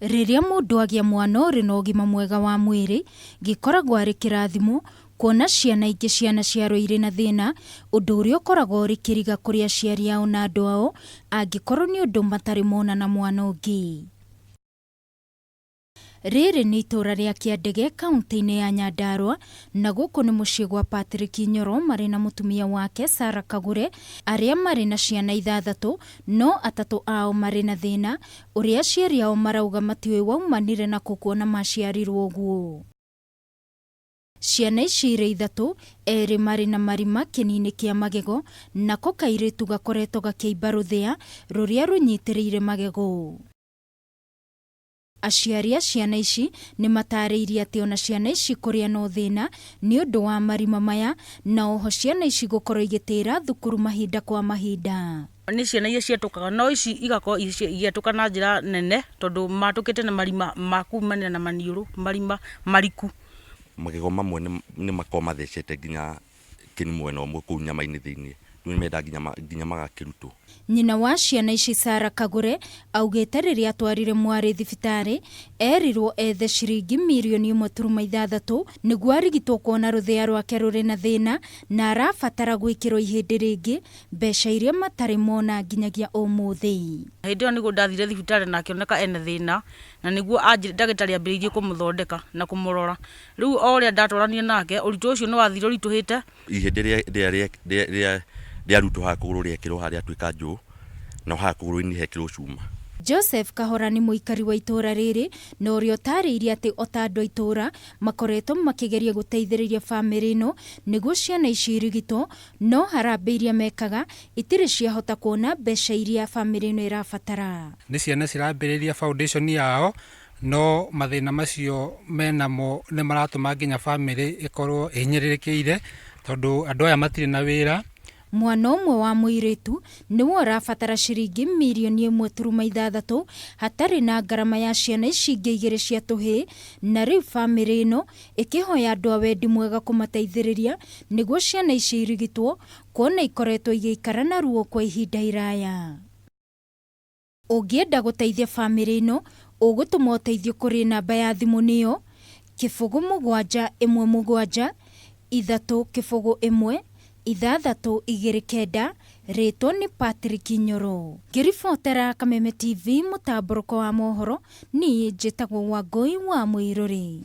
Rĩrĩa mũndũ agĩa mwana ũrĩ na ũgima mwega wa mwĩrĩ, gĩkoragwo arĩ kĩrathimo kuona ciana ingĩ cianaciarwo irĩ na thĩna, ũndũ ũrĩa ũkoragwo ũrĩ kĩriga kũrĩ aciari ao na andũ ao angĩkorwo nĩ ũndũ matarĩ mona na mwana ũngĩ. Rĩrĩ nĩ itũũra rĩa Kĩandege kaunti-inĩ ya Nyandarua na gũkũ nĩ mũciĩ gwa Patrick Nyoro marĩ na mũtumia wake Sarah Kagure arĩa marĩ na ciana ithathatũ no atatũ ao marĩ na thĩna ũrĩa aciari ao marauga matiũĩ waumanire nakũ kuona maciarirwo ũguo. Ciana ici irĩ ithatũ, erĩ marĩ na marima kĩni-inĩ kĩa magego, nako kairĩtu gakoretwo gakĩimba rũthĩa rũrĩa rũnyitĩrĩire magego. Aciari a ciana ici nĩ matarĩirie atĩ ona ciana ici kũrĩa no thĩna nĩ ũndũ wa marima maya na oho ciana ici gũkorwo igĩtĩra thukuru mahinda kwa mahinda. Nĩ ciana iria ciatũkaga no ici igakorwo igĩatũka na njĩra nene tondũ matũkĩte na marima ma kumanĩra na maniũrũ, marima mariku. Magego mamwe nĩ makoragwo mathecete nginya kĩni mwena ũmwe kũu nyama-inĩ thĩinĩ, rĩu nĩ mendaga nginya magakĩrutwo. Nyina wa ciana ici Sarah Kagure augĩte rĩrĩa atwarire mwarĩ thibitarĩ erirwo ethe ciringi mirioni 1.6 nĩguo arigitwo kuona rũthĩa rwake rũrĩ na thĩna na arabatara gwĩkĩrwo ihĩndĩ rĩngĩ, mbeca iria matarĩ mona nginyagia ũmũthĩ. Hĩndĩ ĩyo nĩguo ndathire thibitarĩ na akĩoneka ena thĩna na nĩguo ndagĩtarĩ ambĩrĩirie kũmũthondeka na kũmũrora. Rĩu o ũrĩa ndatwaranire nake ũritũ ũcio nĩ wathire ũritũhĩte. Ihĩndĩ rĩrĩa rĩarutwo haha kũgũrũ rĩekĩrwo haha rĩatuĩka njũũ, na haha kũgũrũ-inĩ hekĩrwo cuma. Joseph Kahora nĩ mũikari wa itũũra rĩrĩ na ũrĩa ũtarĩirie atĩ o ta andũ a itũũra makoretwo makĩgeria gũteithĩrĩria bamĩrĩ ĩno nĩguo ciana ici irigitwo, no harambee iria mekaga itirĩ ciahota kuona mbeca iria bamĩrĩ ĩno ĩrabatara. Nĩ ciana cirambĩrĩria foundation yao no mathĩna macio menamo nĩ maratũma nginya bamĩrĩ ĩkorwo ĩhinyĩrĩrĩkĩire tondũ andũ aya matirĩ na wĩra. Mwana ũmwe wa mũirĩtu nĩwe ũrabatara ciringi mirioni 1.6 hatarĩ na ngarama ya ciana ici ingĩ igĩrĩ cia tũhĩĩ, na rĩu bamĩrĩ ĩno ĩkĩhoya andũ a wendi mwega kũmateithĩrĩria nĩguo ciana ici irigitwo kuona ikoretwo igĩikara na ruo kwa ihinda iraya. Ũngĩenda gũteithia bamĩrĩ ĩno ũgũtũma ũteithio kũrĩ namba ya thimũ nĩyo 0 7 1 7 3 0 1 6 2 9. Rĩtwa nĩ Patrick Nyoro, ngĩribotera Kameme TV mũtambũrũko wa mohoro, niĩ njĩtagwo Wangũi wa Mũirũrĩ.